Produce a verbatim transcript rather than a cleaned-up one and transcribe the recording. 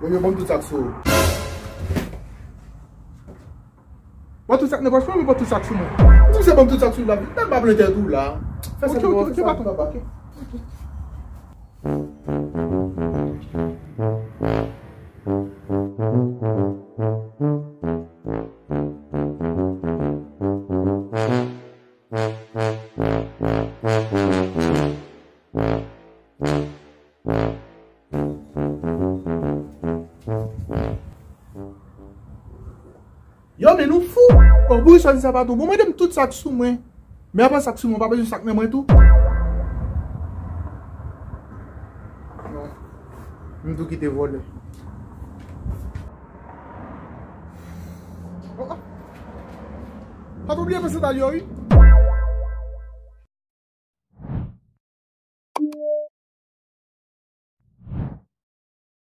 Yo, ban m tout sa k sou ou. Ban tout sa k nan pòch mwen, ban tout sa k sou mwen. M di w se ban m tout sa k sou ou la. Nan pa plen tèt ou la. Fè sa. Ok, ok, ok, patwon, ok. Yo, men nou fou! O, bourik sòti sa pa tou. Bon, mande m tout sa k sou mwen. Men apa sa k sou mwen, w pa bezwen sa k nan mwen tou? Non. M tou kite vòlè. Oh, oh. Pa t oubliye pase dal yo, wi.